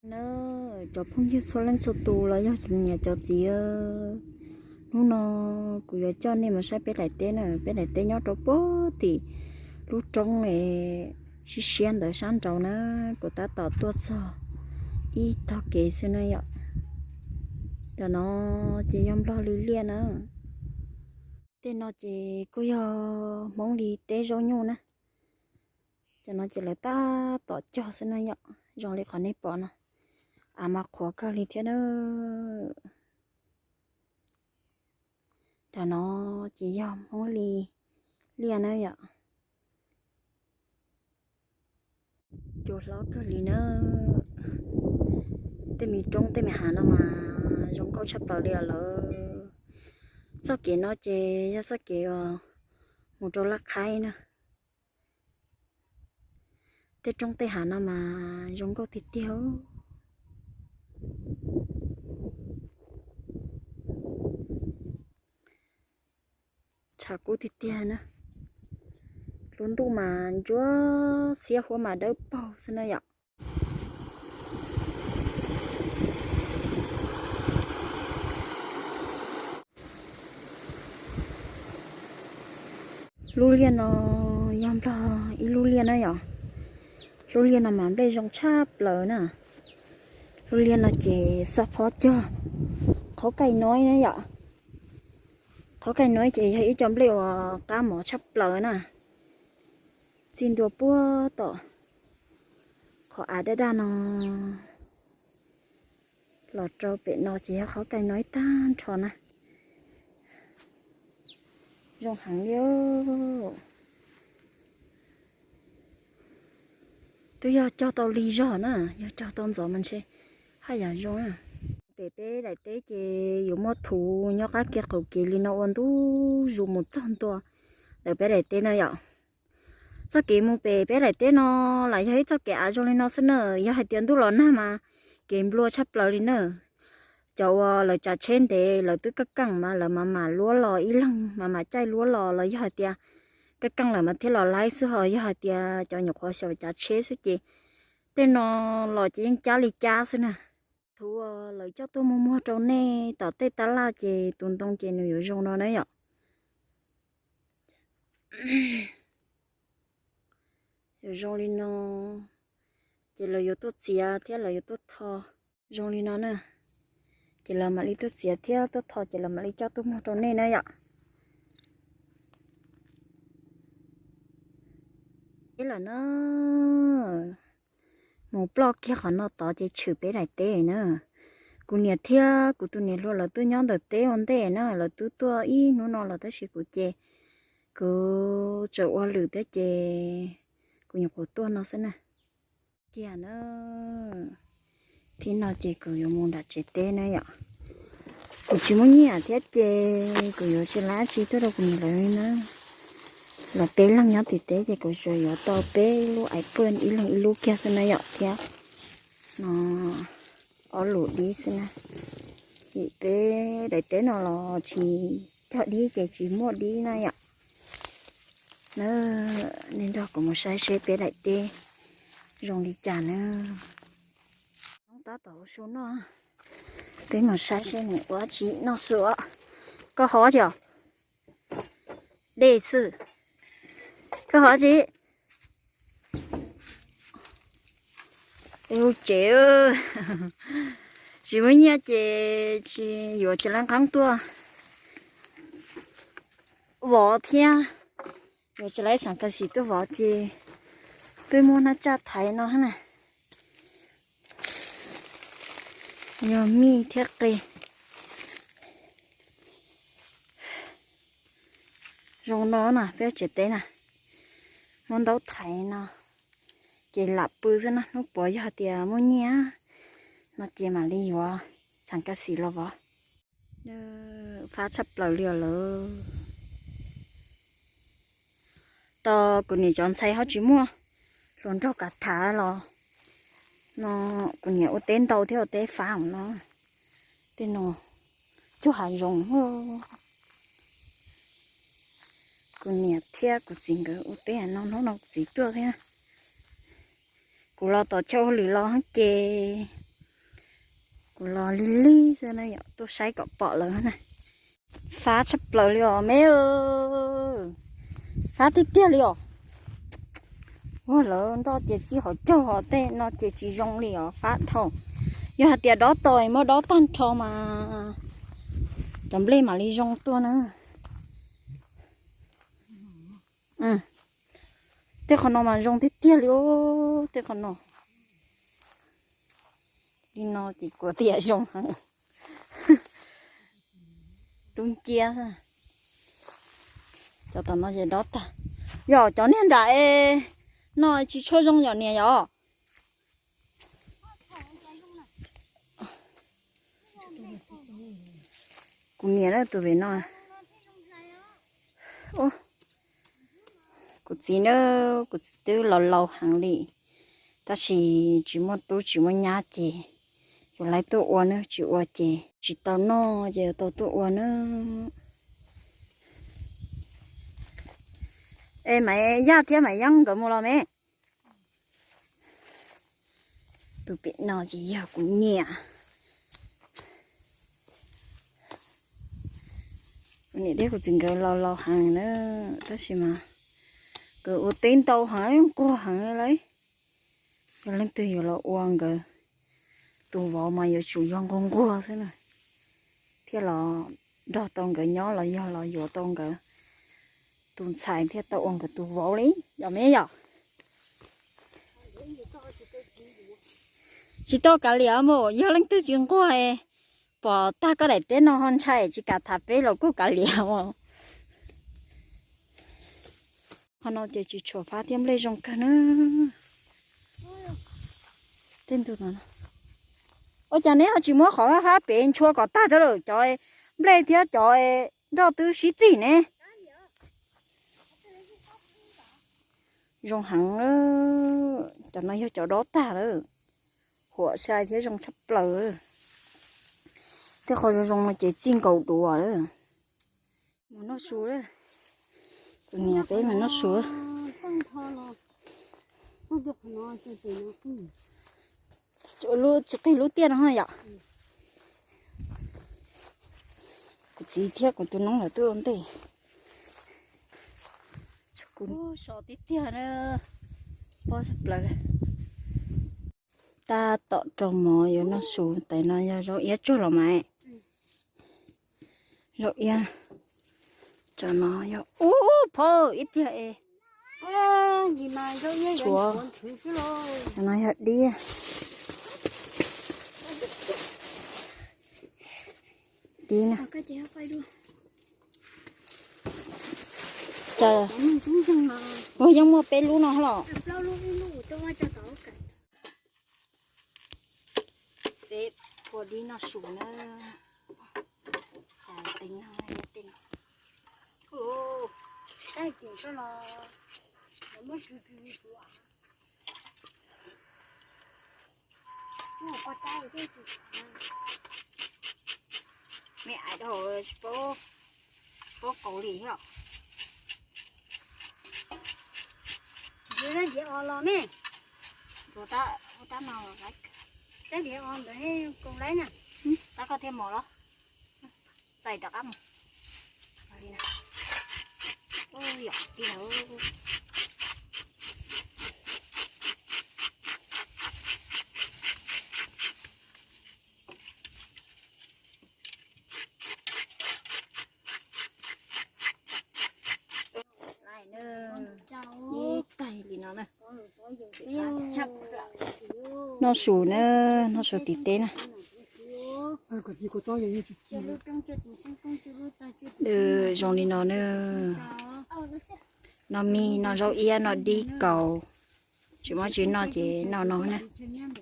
Na, cov phooj ywg txhua leej txhua tus los yog cov niam cov txiv, hnub no kuv yuav coj nej mus saib peb daim teb na. Peb daim teb nyob rau puag tim lub roob siab siab ntawd sab nraud na. Kuv tab tom tuaj txog ib tog kev xwb na yom. Tam no ces yog nplog li liaj na. Tej no ces kuj yog Hmoob li teb zaub nyuj na. Cov no ces lawv tab tom cog xwb na yom, zoo li qhov nej pom no. Av mas qhuav kawg li thiab na. Tam no ces yog Hmoob li liaj na yom. Cua hlob kawg li na. Tej me roob tej me hav no mas zoo nkauj tshaj plaws li os lawm. Txoj kev no ces yog txoj kev uas mus rau Laj Khaib na. Tej roob tej hav no mas zoo nkauj tiag tiag. Tshav kub tiag tiag na. Lub ntuj mas ntsuab xiab huab mas dawb paug xwb na yom. Lub liaj no yog nplog ib lub liaj na yom. Lub liaj no mas nplej zoo tshaj plaws na. Lub liaj no ces xob phob cog qhaub kaij noib na yom. Qhaub kaij noib ces yog ib co nplej uas qab mov tshaj plaws na. Txij ntua puag tom qhov av daj daj no los rau pem no ces yog qhaub kaij noib tag nrho na. Zoo heev li. Twb yog cog tau lig zog na, yog cog tau ntxov mas ntshe haj yam zoo na. Pem peb daim teb ces yuav muaj thuv nyob qab kiag qaum kev li no ua ntu zus mus txog ntua ntawm peb daim teb na yom. Txoj kev mus pem peb daim teb no lam yog ib txoj kev av zoo li no xwb na, yog hais tias ntuj los nag mas kev nplua tshaj plaws li na. Cov uas lawv tsav tsheb ntev lawv twb kaj keej mas lawv mam mam luab los ib leeg mam mam caij luab los los yog hais tias kaj keej lawm mas thiaj los laib xwb, ho yog hais tias cov nyuam qhuav xyaum cav tsheb xwb ces tej no los ces yeej cab li cab xwb na. Thuv uas lawv coj tuaj muag muag rau nej tom tej tab laj ces tus ntoo ces nws yuav zoo no na yom. Yuav zoo li no ces lawv yuav tuaj txiav thiab lawv yuav tuaj tho zoo li no na. Ces lawv mam li tuaj txiav thiab tuaj tho ces lawv mam li coj tuaj muag rau nej na yom. Ib lawm na, mus ploj kiag qhov no tod ces tshwm peb daim teb na. Kuv niam thiab kuv tus niam hluas lawv twb nyob ntawm teb ua ntej na, lawv twb tuaj ib hnub no los tab sis kuv ces kuv tseem ua lwm thiab ces kuv nyuam qhuav tuaj no xwb na. Kiag na, thib no ces kuv yuav mus nram tsev teb na yom. Kuv tsis muaj nyiaj thiab ces kuv yuav tsis laib tsis tuaj rau kuv niam lawv li na. Los peb leeg nyob tim teb ces kuv tsuas yuav tau peb lub iPhone ib leeg ib lub kiag xwb na yom, thiab no ob lus dib xwb na. Vim peb daim teb no los tsis cog dib ces tsis muaj dib na yom. Na, nej nrog kuv mus saib seb peb daim teb zoo li cas na. Tab tom ua su noj, peb mus saib seb nws ua dab tsi noj su. Koj hov tsi os? Dej xwb. Koj hov tsi? Hu tsev, tsis muaj nyiaj ces tsis yuav tsis laib qeeb tuaj vov thiab, yuav tsis laib xam kas xim tuaj vov ces twb muab hnab tsaj thaiv no na. Yog mij thiab qe zoo no na, peb tsev teb na, muab ntaub thaiv no ces lam pw xwb na. Hnub puav yog tias muaj nyiaj no ces mam li yuav xam kas xim los vov. Fab tshaj plaws li os lawm. Tos kuv niam cov ntxhais ho tsis muaj hluas nraug kav tham los no, kuv niam ua teb ntau thiab ua teb fab no. Tej no cuag hav zoov. Kuv niam thiab kuv txiv nkawd ua teb no, hnub no kuv txiv tuaj thiab. Kuv los tom chaw ua lwm los ces Kuv los lig lig xwb na yom, tuaj saib kom pom lawm na. Fab tshaj plaws li os me. Fab tiag tiag li os. Ua lawv nroj ces txij hauv caug hos tej no ces tsis zoo li os, fab dhau. Yog hais tias dob tau muab dob tag nrho mas cov nplej mam li zoo tuaj na. Tej qhov no mas zoo tiag tiag li os, tej qhov no. Li no ces kuv tias zoo heev. Dub nciab. Cov tom no ces dob tag. Yog cov niag nram es no tsis tshua zoo yom niam yom. Kuv niam lawm tus pem no. Kuv txiv na, kuv txiv twb laus laus heev li, tab sis tsis muaj tub tsis muaj nyab ces yuav laib tuaj ua na, tsis ua ces tsis tau noj ces yuav tau tuaj ua na. Es Maiv Yaj thiab Maiv Yeeb nkawd mus los me? Tus pem no ces yog kuv niam. Kuv niam thiab kuv txiv nkawd laus laus heev na, tab sis mas nkawd ua teb ntau heev nquag heev lawm. Yog leej twg yuav los ua nkawd tus vauv mas yuav tsum yog nquag nquag xwb na, thiaj los nrog tau nkawd nyob los yog los yuav tau nkawd tus ntxhais thiaj tau ua nkawd tus vauv li, yog me yom? Tsis tau kav liam mus, yog leej twg tsis nquag, pom tag koj daim teb no ho ntshai tsis kam tham peb los kuj kav liam mus. Qhov no ces tsis tshuav fab thiab nplej zoo kawg na. Tej ntu no, ua cas neb ho tsis muab qhov fab pem ntshua kom tag tso lawm, cov nplej thiab cov nroj twb sib txig ne. Zoo heev, cov no yog cov dob tag lawm, huam sai thiab zoo tshaj plaws. Tej qhov zoo zoo no ces txij nkaus dua lawm. Mus noj su lawm. Tus niam peb mus noj su. Tsis qig lub tiaj no yom. Kuv txiv thiab kuv tus noob lawv tuaj ua ntej. So tiag tiag na, pob tshaj plaws. Tab tom rau mov yuav noj su, tais no yog zaub iab tsuag los mas. Zaub iab, cov no yog ub phauj ib tiag es. Tshuav, cov no yog dib. Dib na. Cas, yeej muaj peb lub no los. Peb phua dib noj su na. Me ais dhau, tsis paub kaus li thiab. Ntxiv os los me. Ntxuav tab, tab no, tab diav os ntawd kaus laib na. Tab koj thiaj mos los. Txais rov qab mus. Yom, tij laug. Ib taig li no na. Noj su na, noj su tim teb na. Zoo li no na. Noj mij, noj zaub iab, noj dib kaus. Tsis muaj tsis noj ces noj no na.